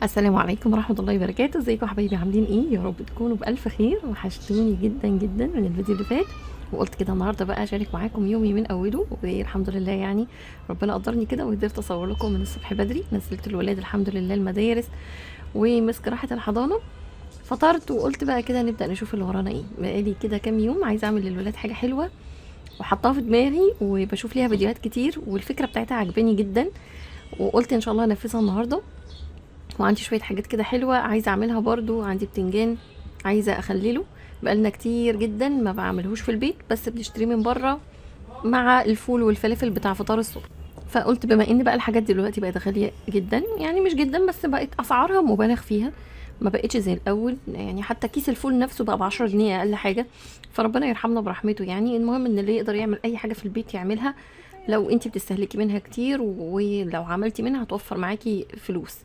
السلام عليكم ورحمة الله وبركاته. ازيكم يا حبايبي؟ عاملين ايه؟ يا رب تكونوا بألف خير. وحشتوني جدا جدا من الفيديو اللي فات، وقلت كده النهارده بقى اشارك معاكم يومي من اوله، والحمد لله يعني ربنا قدرني كده وقدرت اصور لكم من الصبح بدري. نزلت الولاد الحمد لله المدارس ومسك راحة الحضانة، فطرت وقلت بقى كده نبدأ نشوف اللي ورانا ايه. بقالي كده كام يوم عايزه اعمل للولاد حاجة حلوة وحطاها في دماغي وبشوف ليها فيديوهات كتير، والفكرة بتاعتها عجباني جدا، وقلت ان شاء الله انفذها النهارده. وعندي شوية حاجات كده حلوة عايزه اعملها برضو. عندي بتنجان عايزه اخلله، بقالنا كتير جدا ما بعملهوش في البيت، بس بنشتريه من بره مع الفول والفلافل بتاع فطار الصبح. فقلت بما ان بقى الحاجات دلوقتي بقت غالية جدا، يعني مش جدا بس بقت اسعارها مبالغ فيها، ما بقتش زي الاول، يعني حتى كيس الفول نفسه بقى ب10 جنيه اقل حاجة، فربنا يرحمنا برحمته. يعني المهم ان اللي يقدر يعمل اي حاجة في البيت يعملها، لو انت بتستهلكي منها كتير ولو عملتي منها هتوفر معاكي فلوس.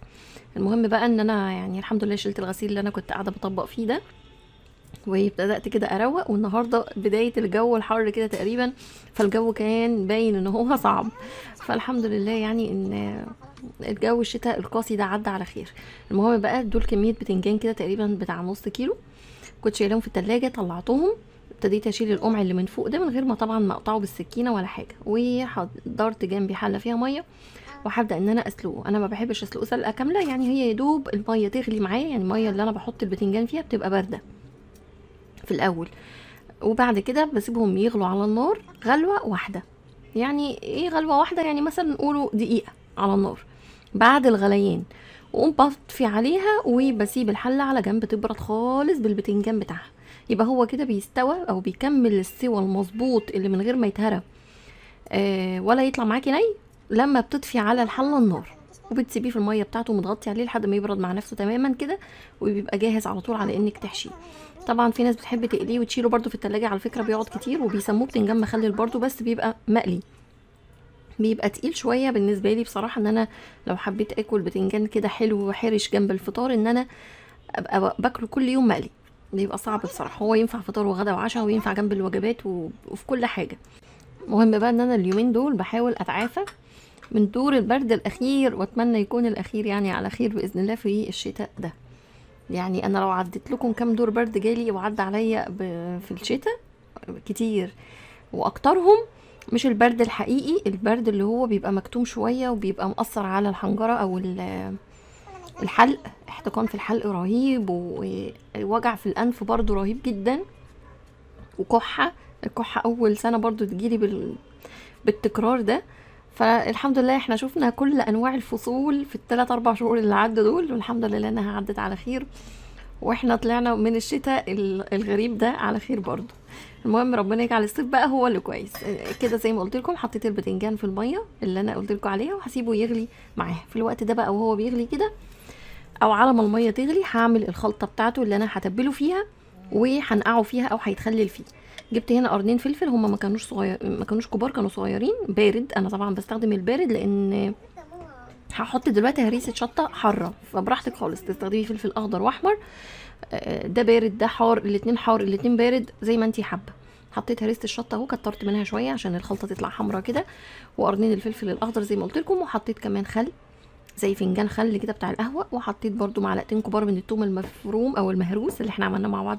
المهم بقى ان انا يعني الحمد لله شلت الغسيل اللي انا كنت قاعدة بطبق فيه ده، وابتدات كده اروق. والنهارده بداية الجو الحر كده تقريبا، فالجو كان باين ان هو صعب، فالحمد لله يعني ان الجو الشتاء القاسي ده عدى على خير. المهم بقى دول كمية بتنجان كده تقريبا بتاع نص كيلو، كنت شايلاهم في التلاجة، طلعتهم ابتديت اشيل القمع اللي من فوق ده من غير ما طبعا ما اقطعه بالسكينة ولا حاجة، وحضرت جنبي حله فيها مية وهبدا ان انا اسلقه. انا ما بحبش اسلقه سلقه كاملة، يعني هي يدوب المية تغلي معايا، يعني المية اللي انا بحط البتنجان فيها بتبقى باردة في الاول، وبعد كده بسيبهم يغلوا على النار غلوه واحدة. يعني ايه غلوه واحدة؟ يعني مثلا نقوله دقيقة على النار بعد الغليان، واقوم بطفي عليها وبسيب الحلة على جنب تبرد خالص بالبتنجان بتاعها. يبقى هو كده بيستوى او بيكمل السوى المظبوط اللي من غير ما يتهرى ولا يطلع معاكي ني لما بتطفي على الحلة النار، وبتسيبيه في المية بتاعته ومتغطي عليه لحد ما يبرد مع نفسه تماما كده، وبيبقى جاهز على طول على انك تحشيه. طبعا في ناس بتحب تقليه وتشيله برده في التلاجة، على فكرة بيقعد كتير، وبيسموه بتنجان مخلل برده، بس بيبقى مقلي، بيبقى تقيل شوية بالنسبة لي بصراحة. ان انا لو حبيت اكل بتنجان كده حلو وحرش جنب الفطار ان انا ابقى باكله كل يوم مقلي، بيبقى صعب بصراحة. هو ينفع فطار وغدا وعشاء، وينفع جنب الوجبات وفي كل حاجة. المهم بقى ان انا اليومين دول بحاول اتعافى من دور البرد الاخير، واتمنى يكون الاخير يعني على خير باذن الله في الشتاء ده. يعني انا لو عديت لكم كام دور برد جالي وعدى عليا في الشتاء كتير، واكترهم مش البرد الحقيقي، البرد اللي هو بيبقى مكتوم شوية وبيبقى مأثر على الحنجرة او الحلق، احتقان في الحلق رهيب، ووجع في الانف برضو رهيب جدا، وكحه. الكحه اول سنة برضو تجيلي بالتكرار ده. فالحمد لله احنا شفنا كل انواع الفصول في الثلاث اربع شهور اللي عدوا دول، والحمد لله انها عدت على خير، واحنا طلعنا من الشتاء الغريب ده على خير برضو. المهم ربنا يجعل الصيف بقى هو اللي كويس كده. زي ما قلت لكم حطيت البتنجان في المية اللي انا قلت لكم عليها، وهسيبه يغلي معاه في الوقت ده بقى. وهو بيغلي كده او على ما المية تغلي هعمل الخلطة بتاعته اللي انا هتبله فيها وهنقعه فيها او هيتخلل فيه. جبت هنا قرنين فلفل، هما ما كانوش صغير، ما كانوش كبار، كانوا صغيرين. بارد، انا طبعا بستخدم البارد لان هحط دلوقتي هريسه شطه حارة، فبراحتك خالص تستخدمي فلفل اخضر واحمر، ده بارد ده حار، الاتنين حار الاتنين بارد زي ما انتي حابة. حطيت هريسه الشطه اهو، كترت منها شوية عشان الخلطة تطلع حمرا كده، وقرنين الفلفل الاخضر زي ما قلت لكم، وحطيت كمان خل زي فنجان خل كده بتاع القهوة، وحطيت برده معلقتين كبار من الثوم المفروم او المهروس اللي احنا عملناه مع بعض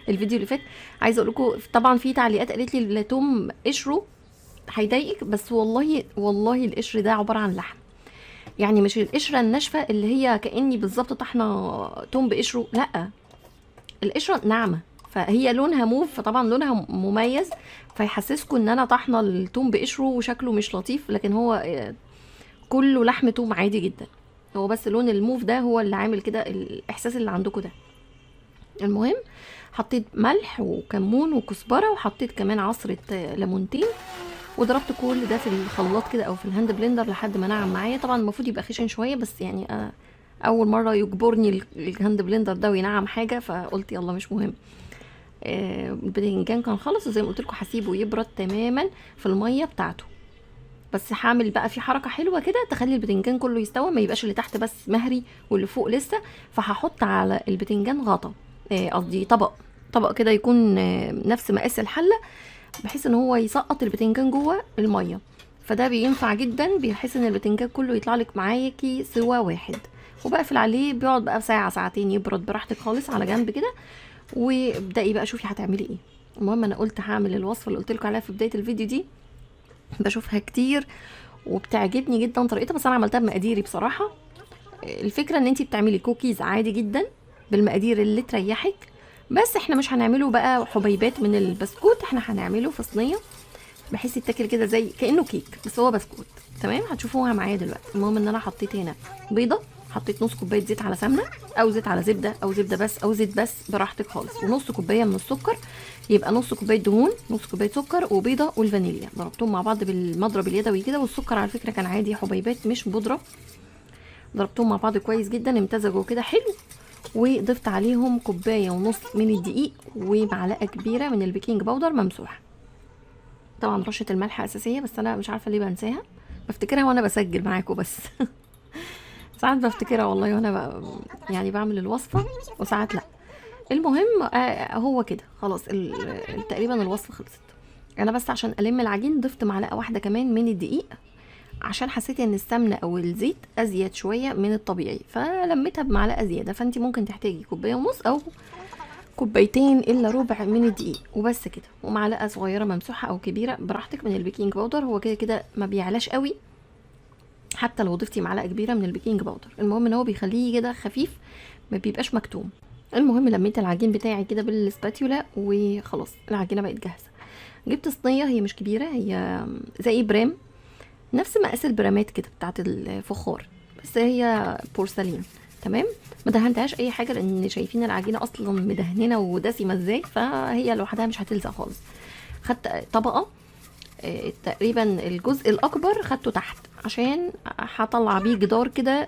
الفيديو اللي فات. عايزه اقول لكم طبعا في تعليقات قالت لي الثوم قشرة هيضايقك، بس والله والله القشر ده عبارة عن لحم، يعني مش القشرة الناشفه اللي هي كاني بالظبط طحنه توم بقشره، لا القشرة ناعمة فهي لونها موف، فطبعا لونها مميز فيحسسكم ان انا طحنه التوم بقشره وشكله مش لطيف، لكن هو كله لحم توم عادي جدا، هو بس لون الموف ده هو اللي عامل كده الاحساس اللي عندكم ده. المهم حطيت ملح وكمون وكزبره، وحطيت كمان عصره ليمونتين، وضربت كل ده في الخلاط كده او في ال hand blender لحد ما نعم معايا. طبعا المفروض يبقى خشن شوية، بس يعني اول مرة يجبرني ال hand blender ده وينعم حاجة، فقلت يلا مش مهم. البتنجان كان خلص، وزي ما قلت لكم هسيبه يبرد تماما في المية بتاعته، بس هعمل بقى في حركة حلوة كده تخلي البتنجان كله يستوى، ما يبقاش اللي تحت بس مهري واللي فوق لسه. فهحط على البتنجان غطا، قصدي طبق كده يكون نفس مقاس الحلة، بحيث ان هو يسقط البتنجان جوه المية، فده بينفع جدا بحيث ان البتنجان كله يطلع لك معاكي سوا واحد. وبقفل عليه. بيقعد بقى ساعة ساعتين يبرد براحتك خالص على جنب كده، وابدأي بقى شوفي هتعملي ايه. المهم انا قلت هعمل الوصفة اللي قلت لكم عليها في بداية الفيديو دي، بشوفها كتير وبتعجبني جدا طريقتها، بس انا عملتها بمقاديري بصراحة. الفكرة ان انتي بتعملي كوكيز عادي جدا بالمقادير اللي تريحك، بس احنا مش هنعمله بقى حبيبات من البسكوت، احنا هنعمله في صينية بحيث يتاكل كده زي كانه كيك بس هو بسكوت. تمام، هتشوفوها معايا دلوقتي. المهم ان انا حطيت هنا بيضة، حطيت نص كوباية زيت على سمنه، او زيت على زبدة، او زبدة بس، او زيت بس، براحتك خالص، ونص كوباية من السكر، يبقى نص كوباية دهون، نص كوباية سكر، وبيضه والفانيليا. ضربتهم مع بعض بالمضرب اليدوي كده، والسكر على فكرة كان عادي حبيبات مش بودره. ضربتهم مع بعض كويس جدا، امتزجوا كده حلو، وضفت عليهم كوباية ونص من الدقيق ومعلقة كبيرة من ال baking powder ممسوحة. طبعا رشه الملح اساسية، بس انا مش عارفه ليه بنساها، بفتكرها وانا بسجل معاكم بس ساعات بفتكرها والله وانا يعني بعمل الوصفة، وساعات لا. المهم هو كده خلاص تقريبا الوصفة خلصت. انا بس عشان الم العجين ضفت معلقه واحدة كمان من الدقيق، عشان حسيت ان السمنة او الزيت ازيد شوية من الطبيعي، فلميتها بمعلقه زيادة. فانت ممكن تحتاجي كوباية ونص او كوبايتين الا ربع من الدقيق وبس كده، ومعلقة صغيرة ممسوحة او كبيرة براحتك من ال baking powder. هو كده كده ما بيعلاش قوي حتى لو ضفتي معلقه كبيرة من ال baking powder. المهم ان هو بيخليه كده خفيف، ما بيبقاش مكتوم. المهم لميت العجين بتاعي كده بال spatula وخلاص العجينة بقت جاهزة. جبت صينية، هي مش كبيرة، هي زي برام، نفس مقاس البرامات كده بتاعت الفخار، بس هي بورسلين. تمام، ما دهنتهاش اي حاجة لان شايفين العجينة اصلا مدهنه ودسمه ازاي، فهي لوحدها مش هتلزق خالص. خدت طبقه تقريبا الجزء الاكبر خدته تحت عشان هطلع بيه جدار كده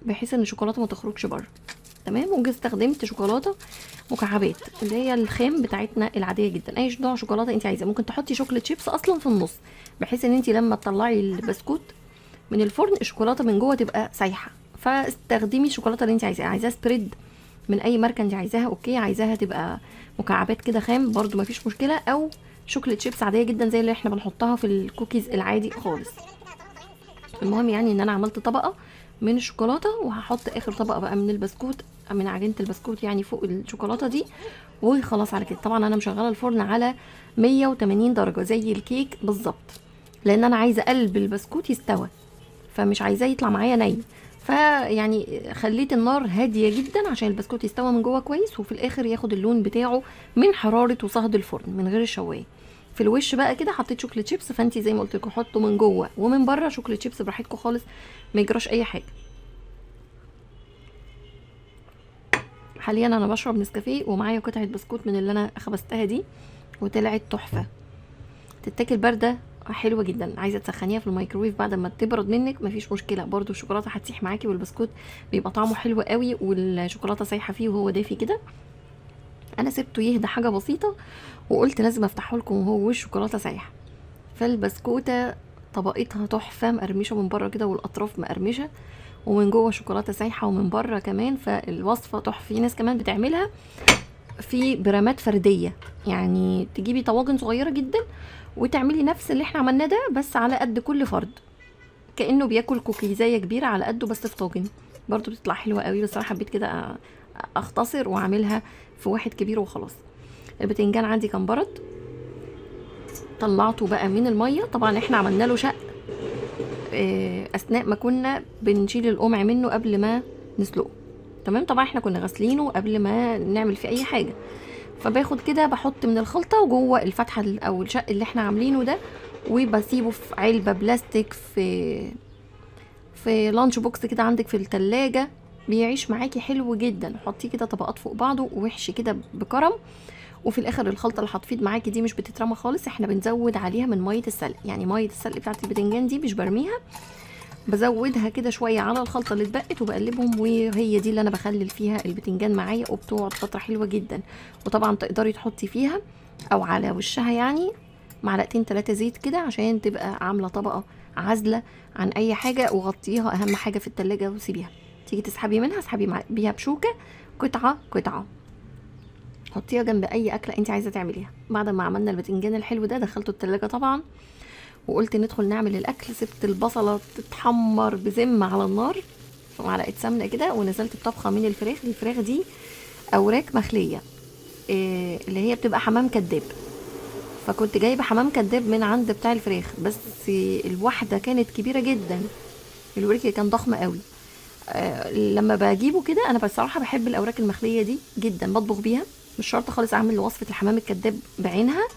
بحيث ان الشوكولاتة ما تخرجش بره. تمام، وجيت استخدمت شوكولاتة مكعبات اللي هي الخام بتاعتنا العادية جدا، اي نوع شوكولاتة انت عايزاه. ممكن تحطي chocolate chips اصلا في النص، بحيث ان انت لما تطلعي البسكوت من الفرن الشوكولاتة من جوه تبقى سايحه. فاستخدمي الشوكولاتة اللي انت عايزاها، عايزاها spread من اي ماركة انت عايزاها okay، عايزاها تبقى مكعبات كده خام برضو مفيش مشكلة، او chocolate chips عادية جدا زي اللي احنا بنحطها في الكوكيز العادي خالص. المهم يعني ان انا عملت طبقه من الشوكولاتة، وهحط اخر طبقه بقى من البسكوت، من عجينه البسكوت يعني فوق الشوكولاتة دي، وخلاص على كده. طبعا انا مشغله الفرن على 180 درجه زي الكيك بالظبط، لان انا عايزه قلب البسكوت يستوى، فمش عايزاه يطلع معايا ني. فيعني خليت النار هادية جدا عشان البسكوت يستوى من جوه كويس، وفي الاخر ياخد اللون بتاعه من حرارة وصهد الفرن من غير الشوايه. في الوش بقى كده حطيت chocolate chips، فانتي زي ما قلت لكم حطوا من جوه ومن بره chocolate chips براحتكم خالص، ما يجراش اي حاجة. حاليا انا بشرب نسكافيه ومعايا قطعه بسكوت من اللي انا خبزتها دي، وطلعت تحفة، تتاكل باردة حلوة جدا. عايزه تسخنيها في الميكرويف بعد ما تبرد منك مفيش مشكلة، برضو الشوكولاتة هتسيح معاكي، والبسكوت بيبقى طعمه حلو قوي، والشوكولاته سايحه فيه وهو دافي كده. انا سبته يهدى حاجة بسيطة وقلت لازم افتحه لكم وهو والشوكولاته سايحه. فالبسكوته طبقتها تحفة، مقرمشه من بره كده والاطراف مقرمشه، ومن جوه شوكولاتة سايحه ومن بره كمان، فالوصفه تحفة. في ناس كمان بتعملها في برامات فردية، يعني تجيبي طواجن صغيرة جدا وتعملي نفس اللي احنا عملناه ده بس على قد كل فرد، كانه بياكل كوكيزايه كبيرة على قده بس في طاجن، برضو بتطلع حلوة قوي. بس انا حبيت كده اختصر واعملها في واحد كبير وخلاص. البتنجان عندي كان برد، طلعته بقى من المية. طبعا احنا عملنا له شق اثناء ما كنا بنشيل القمع منه قبل ما نسلقه. تمام، طبعا احنا كنا غاسلينه قبل ما نعمل فيه اي حاجة. فباخد كده بحط من الخلطة وجوه الفتحة او الشق اللي احنا عاملينه ده، وبسيبه في علبة بلاستيك في lunch box كده عندك في التلاجة، بيعيش معاكي حلو جدا. حطيه كده طبقات فوق بعضه وحشي كده بكرم. وفي الاخر الخلطة اللي هتفيض معاكي دي مش بتترمى خالص، احنا بنزود عليها من مية السلق، يعني مية السلق بتاعت البتنجان دي مش برميها، بزودها كده شوية على الخلطة اللي اتبقت وبقلبهم، وهي دي اللي انا بخلل فيها البتنجان معايا، وبتقعد فترة حلوة جدا. وطبعا تقدري تحطي فيها او على وشها يعني معلقتين 3 زيت كده عشان تبقى عامله طبقه عازله عن اي حاجة، وغطيها اهم حاجة في التلاجة وسيبيها. تيجي تسحبي منها اسحبي بيها بشوكة قطعه قطعه، حطيها جنب اي اكله انت عايزه تعمليها. بعد ما عملنا البتنجان الحلو ده دخلته التلاجة طبعا، وقلت ندخل نعمل الاكل. سبت البصله تتحمر بذمه على النار، معلقه سمنه كده، ونزلت بطبخه من الفراخ. الفراخ دي اوراك مخليه، اللي هي بتبقى حمام كداب. فكنت جايبه حمام كداب من عند بتاع الفراخ، بس الواحدة كانت كبيرة جدا، الورك كان ضخم قوي. لما بجيبه كده انا بصراحة بحب الاوراك المخليه دي جدا، بطبخ بيها، مش شرط خالص اعمل وصفه الحمام الكداب بعينها،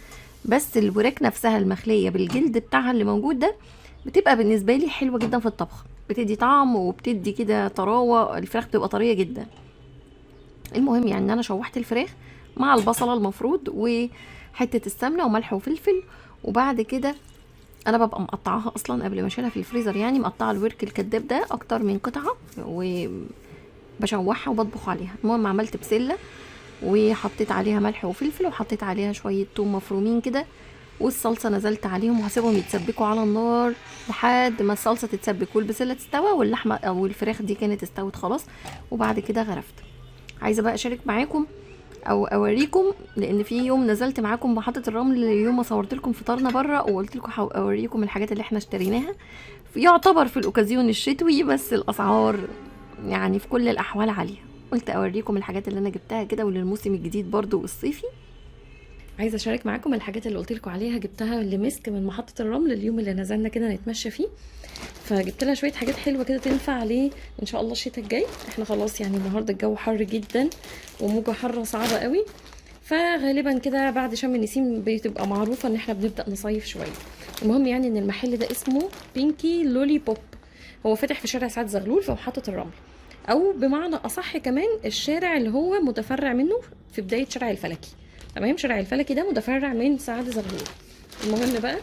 بس الوراك نفسها المخليه بالجلد بتاعها اللي موجود ده بتبقى بالنسبة لي حلوة جدا في الطبخ، بتدي طعم وبتدي كده طراوه، الفراخ بتبقى طرية جدا. المهم يعني ان انا شوحت الفراخ مع البصله المفروض وحتة السمنة وملح وفلفل، وبعد كده انا ببقى مقطعاها اصلا قبل ما اشيلها في الفريزر، يعني مقطعه الورك الكداب ده اكتر من قطعه وبشوحها وبطبخ عليها. المهم عملت بسلة وحطيت عليها ملح وفلفل، وحطيت عليها شوية توم مفرومين كده، والصلصه نزلت عليهم، وهسيبهم يتسبكوا على النار لحد ما الصلصه تتسبك والبسله تستوى واللحمة او الفراخ دي كانت استوت خلاص. وبعد كده غرفت. عايزه بقى اشارك معاكم او اوريكم، لان في يوم نزلت معاكم محطة الرمل يوم ما صورت لكم فطارنا بره، وقلت لكم اوريكم الحاجات اللي احنا اشتريناها، يعتبر في الاوكازيون الشتوي، بس الاسعار يعني في كل الاحوال عالية. قلت اوريكم الحاجات اللي انا جبتها كده وللموسم الجديد برضو الصيفي. عايزه اشارك معاكم الحاجات اللي قلت لكم عليها، جبتها لمسك من محطة الرمل اليوم اللي نزلنا كده نتمشى فيه، فجبت لها شوية حاجات حلوة كده تنفع ليه ان شاء الله الشتاء الجاي. احنا خلاص يعني النهارده الجو حر جدا وموجه حارة صعبة قوي، فغالبا كده بعد شم النسيم بتبقى معروفة ان احنا بنبدا نصيف شوية. المهم يعني ان المحل ده اسمه بينكي لولي بوب، هو فاتح في شارع سعد زغلول في محطة الرمل، او بمعنى اصح كمان الشارع اللي هو متفرع منه في بداية شارع الفلكي. تمام، شارع الفلكي ده متفرع من سعد زغلول. المهم بقى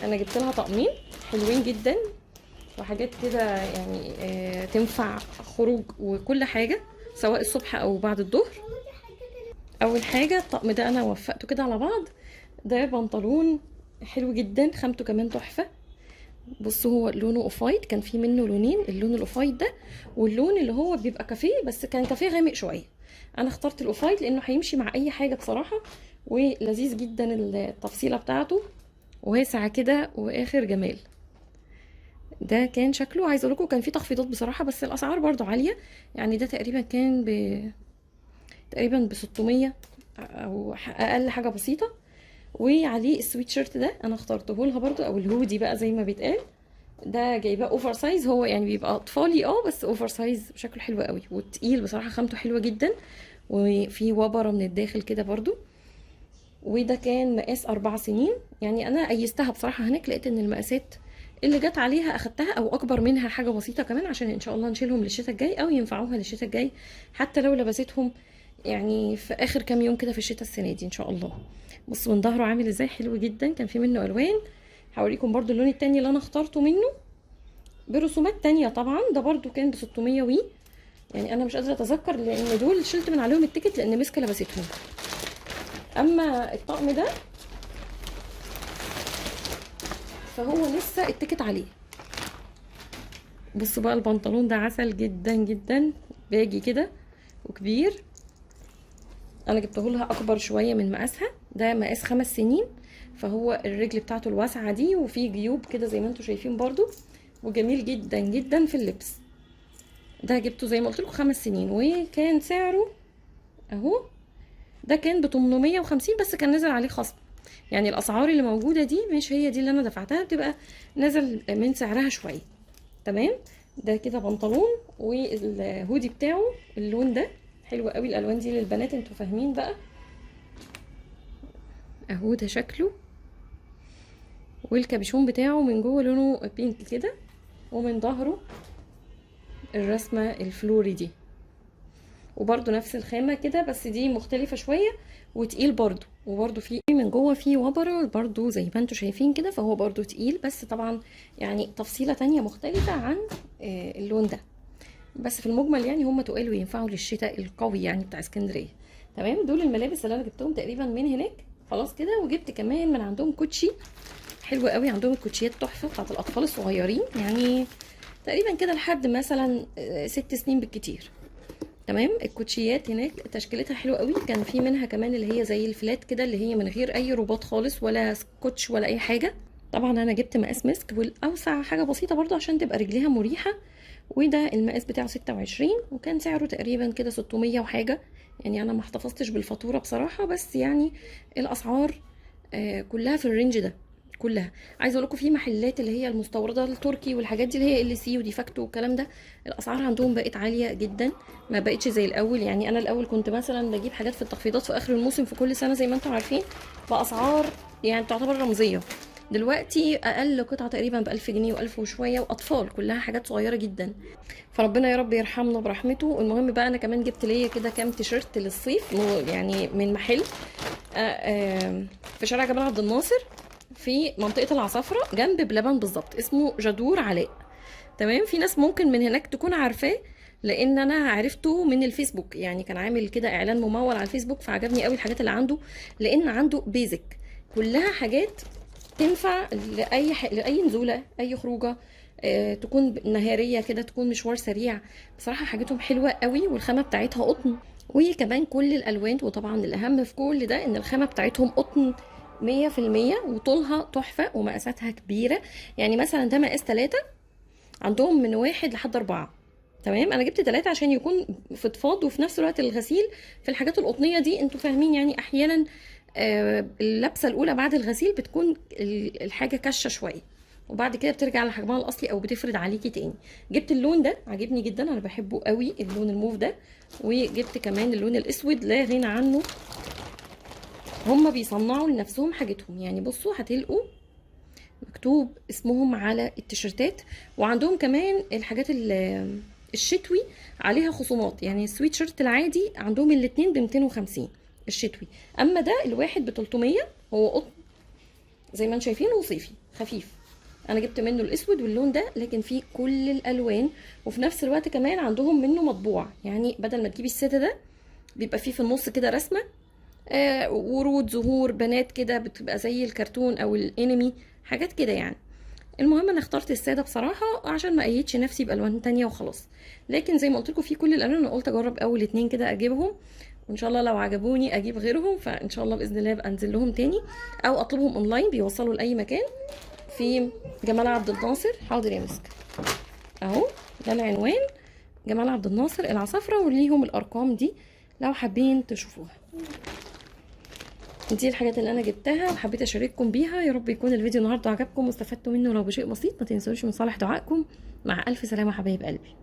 انا جبت لها طقمين حلوين جدا وحاجات كده يعني تنفع خروج وكل حاجة، سواء الصبح او بعد الظهر. اول حاجة الطقم ده انا وفقته كده على بعض، ده بنطلون حلو جدا، خامته كمان تحفة. بصوا هو لونه off white، كان في منه لونين، اللون ال off white ده واللون اللي هو بيبقى كافيه، بس كان كافيه غامق شوية. انا اخترت ال off white لانه هيمشي مع اي حاجة بصراحة، ولذيذ جدا التفصيله بتاعته، واسعة كده واخر جمال. ده كان شكله، عايزه اقول لكم كان في تخفيضات بصراحة، بس الاسعار برضو عالية. يعني ده تقريبا كان تقريبا ب 600 او اقل حاجة بسيطة. وعليه السويت شيرت ده انا اخترته لها برضو، او الهودي بقى زي ما بيتقال، ده جايباه over size، هو يعني بيبقى اطفالي بس over size، شكله حلو قوي وتقيل بصراحة، خامته حلوة جدا، وفي وبره من الداخل كده برضو. وده كان مقاس 4 سنين، يعني انا قيستها بصراحة هناك، لقيت ان المقاسات اللي جت عليها اخدتها او اكبر منها حاجة بسيطة كمان، عشان ان شاء الله نشيلهم للشتاء الجاي او ينفعوها للشتاء الجاي، حتى لو لبستهم يعني في اخر كام يوم كده في الشتاء السنة دي ان شاء الله. بصوا من ظهره عامل ازاي، حلو جدا، كان في منه الوان. هوريكم برضو اللون التاني اللي انا اخترته منه برسومات تانية طبعا، ده برضو كان ب600 وي، يعني انا مش قادرة اتذكر لان دول شلت من عليهم ال ticket لان مسكه لبستهم. اما الطقم ده فهو لسه ال ticket عليه. بصوا بقى البنطلون ده عسل جدا جدا، baggy كده وكبير، انا جبته لها اكبر شوية من مقاسها، ده مقاس 5 سنين، فهو الرجل بتاعته الواسعة دي وفي جيوب كده زي ما انتم شايفين برضو، وجميل جدا جدا في اللبس. ده جبته زي ما قلت لكم 5 سنين، وكان سعره اهو، ده كان ب 850، بس كان نزل عليه خصم. يعني الاسعار اللي موجودة دي مش هي دي اللي انا دفعتها، بتبقى نزل من سعرها شوية. تمام، ده كده بنطلون، والهودي بتاعه اللون ده حلو قوي، الالوان دي للبنات انتوا فاهمين بقى. اهو ده شكله، والكابيشون بتاعه من جوه لونه pink كده، ومن ظهره الرسمة الفلوري دي، وبرده نفس الخامة كده بس دي مختلفة شوية وتقيل برده، وبرده في من جوه في وبره برده زي ما انتوا شايفين كده، فهو برده تقيل، بس طبعا يعني تفصيله تانية مختلفة عن اللون ده، بس في المجمل يعني هم تقال وينفعوا للشتاء القوي يعني بتاع اسكندرية. تمام، دول الملابس اللي انا جبتهم تقريبا من هناك خلاص كده. وجبت كمان من عندهم كوتشي حلو قوي، عندهم الكوتشيات تحفة بتاعت الاطفال الصغيرين، يعني تقريبا كده لحد مثلا 6 سنين بالكتير. تمام، الكوتشيات هناك تشكيلتها حلوة قوي، كان في منها كمان اللي هي زي ال flat كده، اللي هي من غير اي رباط خالص ولا سكوتش ولا اي حاجة. طبعا انا جبت مقاس مسك والاوسع حاجة بسيطة برضو عشان تبقى رجليها مريحه. وده المقاس بتاعه 26، وكان سعره تقريبا كده 600 وحاجه. يعني انا ما احتفظتش بالفاتوره بصراحة، بس يعني الاسعار كلها في ال range ده كلها. عايزه اقول لكم في محلات اللي هي المستورده التركي والحاجات دي اللي هي ال سي وديفاكتو والكلام ده، الاسعار عندهم بقت عالية جدا، ما بقتش زي الاول. يعني انا الاول كنت مثلا بجيب حاجات في التخفيضات في اخر الموسم في كل سنة زي ما انتم عارفين باسعار يعني تعتبر رمزية. دلوقتي اقل قطعه تقريبا ب1000 جنيه و1000 وشوية، واطفال كلها حاجات صغيرة جدا. فربنا يا رب يرحمنا برحمته. المهم بقى انا كمان جبت ليا كده كام تيشيرت للصيف، يعني من محل في شارع جمال عبد الناصر في منطقة العصافره جنب بلبن بالظبط، اسمه جادور علاء. تمام، في ناس ممكن من هناك تكون عارفاه، لان انا عرفته من الفيسبوك، يعني كان عامل كده اعلان ممول على الفيسبوك، فعجبني قوي الحاجات اللي عنده، لان عنده basic كلها حاجات تنفع لاي نزوله، اي خروجه، تكون نهاريه كده، تكون مشوار سريع. بصراحة حاجتهم حلوة قوي، والخامه بتاعتها قطن، وكمان كل الالوان. وطبعا الاهم في كل ده ان الخامة بتاعتهم قطن 100%، وطولها تحفة ومقاساتها كبيرة. يعني مثلا ده مقاس 3، عندهم من 1 لحد 4. تمام، انا جبت 3 عشان يكون فضفاض، وفي نفس الوقت الغسيل في الحاجات القطنيه دي انتوا فاهمين، يعني احيانا اللبسه الاولى بعد الغسيل بتكون الحاجة كشه شوية، وبعد كده بترجع لحجمها الاصلي او بتفرد عليكي تاني. جبت اللون ده عجبني جدا، انا بحبه قوي اللون الموف ده. وجبت كمان اللون الاسود لا غنى عنه، هم بيصنعوا لنفسهم حاجتهم. يعني بصوا هتلقوا مكتوب اسمهم على التيشيرتات، وعندهم كمان الحاجات الشتوي عليها خصومات. يعني السويت شيرت العادي عندهم الاتنين بمتين وخمسين الشتوي، اما ده الواحد بتلتمية. هو قطن زي ما انتم شايفين وصيفي خفيف. انا جبت منه الاسود واللون ده، لكن فيه كل الالوان، وفي نفس الوقت كمان عندهم منه مطبوع. يعني بدل ما تجيبي السادة ده بيبقى فيه في النص كده رسمه، ورود زهور بنات كده، بتبقى زي الكرتون او الانمي حاجات كده يعني. المهم انا اخترت السادة بصراحة عشان ما ايدش نفسي بالوان تانية وخلاص، لكن زي ما قلت لكم في كل الالوان. انا قلت اجرب اول 2 كده اجيبهم، وان شاء الله لو عجبوني اجيب غيرهم، فان شاء الله باذن الله ابقى انزل لهم تاني او اطلبهم اونلاين، بيوصلوا لاي مكان في جمال عبد الناصر. حاضر يا مسك، اهو ده العنوان، جمال عبد الناصر العصافره، وليهم الارقام دي لو حابين تشوفوها. دي الحاجات اللي انا جبتها وحبيت اشارككم بيها. يا رب يكون الفيديو النهارده عجبكم واستفدتوا منه لو بشيء بسيط. ما تنسوش من صالح دعائكم. مع الف سلامه حبايب قلبي.